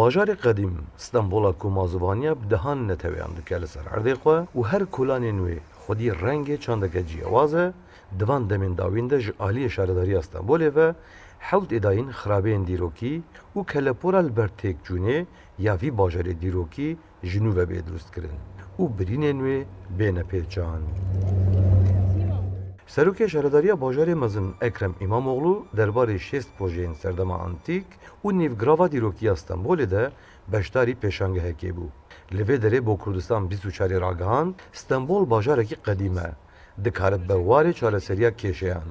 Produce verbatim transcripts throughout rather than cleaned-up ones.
Bajarê qedîm Stenbola ku mazûvaniya bi dehan neteweyan dike li ser erdê xwe û her kolanên wê xwedî rengê çandeke ciyawaz e, di van demên dawîn de ji aliyê Şaredariya Stenbolê ve hewltê dayîn xirabeyên dîrokî û kelepora li ber têkçûnê ya vî bajarê dîrokî ji nû ve bê dirustkirin û birînên wê bêne pêçan. Serokê Şaredariya Bajarê Mezin Ekrem Îmamoglû derbarê şêst projeyên serdema antîk û nîvgirava dîrokî ya Stenbolê de beşdarî pêşangehekê bû. Li vê derê bo Kurdistan bîst û çarê ragihand, Stenbol bajarekî qedîm e. Dikare bibe warê çareseriya kêşeyan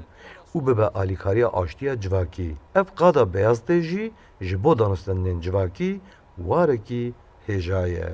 û bibe alîkariya aştiya civakî. Ev qada beyaz tê jî ji bo danûstendinên civakî warekî hêja ye.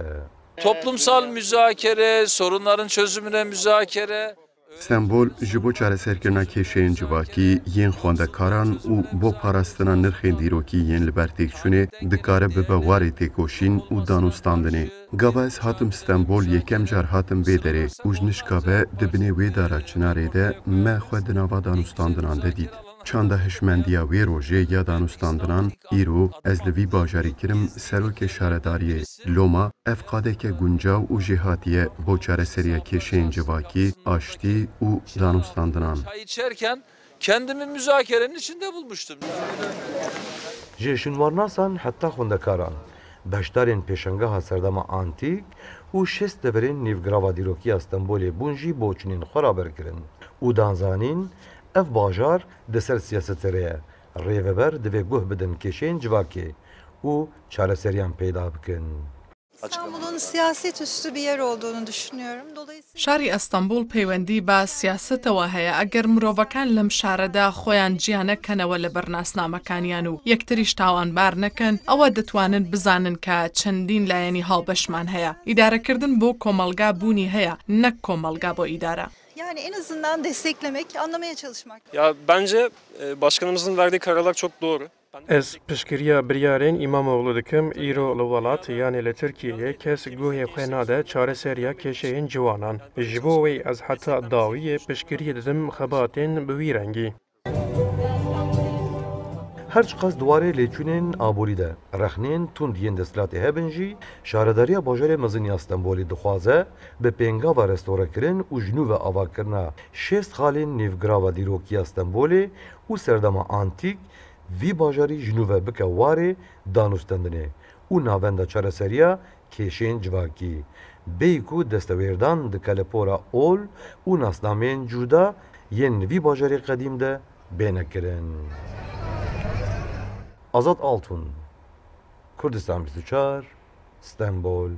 Toplumsal müzakere, sorunların çözümüne müzakere. Stenbol ji bo çareserkirina kêşeyên civakî yên xwendekaran û bo parastina nirxên dîrokî yên li ber têkçûnê dikare bibe warê têkoşîn û danûstandinê. Gava ez hatim Stenbol, yekem car hatim vê derê û ji nişka ve di binê wê dara çinarê de me xwe di nava danûstandinan de dît. Çanda hişmendiya wê rojê ya danûstandinan, îro ez li vî bajarî kirim serokê şaredariyê. Loma ev qadeke guncaw û jêhatî ye bo çareseriya kêşeyên civakî, aştî û danûstandinan. Çay içerken kendimi müzakerenin içinde bulmuştum. Ji şûnwarnasan heta xwendekaran, beşdarên pêşangeha serdema antîk û şêst deverên nîvgirava dîrokî ya Stenbolê bûn jî boçûnên xwe raber kirin û dan zanîn, ev bajar di ser siyasetê re ye. Rêveber divê guh bidin kêşeyên civakê û çareseriyan peyda bikin. İstanbul'un siyaset üstü bir yer olduğunu düşünüyorum. Dolayısıyla Şarî ئەستەنبوڵ پەیوەندی بە سیاسەتەوە هەیە. ئەگەر مرۆڤەکان لەم شارەدا خۆیان جیا نەکەنەوە لە بەرناسنامەکانیان و یەکتریش تاوانبار نەکەن، ئەوە دەتوانن بزانن کە چەندین لایەنی هاوبەشمان هەیە. ئیدارەکردن بۆ کۆمەڵگا بوونی هەیە، نەک کۆمەڵگا بۆ ئیدارە. Yani en azından desteklemek, anlamaya çalışmak. Ya bence e, başkanımızın verdiği kararlar çok doğru. Ez piştgiriya biryarên Îmamoglû dikim, îro li welat, yanî li Tirkiyeyê kes guhê xwe nade çareseriya kêşeyên ciwanan. Ji bo wê ez heta dawiyê piştgiriyê didim xebatên bi wî rengî. Her çiqas di warê lêçûnên aborî de rexnên tund yên desthilatê hebin jî, Şaredariya Bajarê Mezin ya Stenbolê dixwaze bi pêngava restorekirin û ji nû ve avakirina şêst xalên nêvgirava dîrokî ya Stenbolê û serdema antîk vî bajarî ji nû ve bike warê danûstendinê û navenda çareseriya kêşên civakî. Bêyî ku destewêrdan di kelepora ol û nasnameyên cuda yên li vî bajarê qedîm de bêne kirin. Azad Altun, Kurdistan bîst û çar, Stenbol.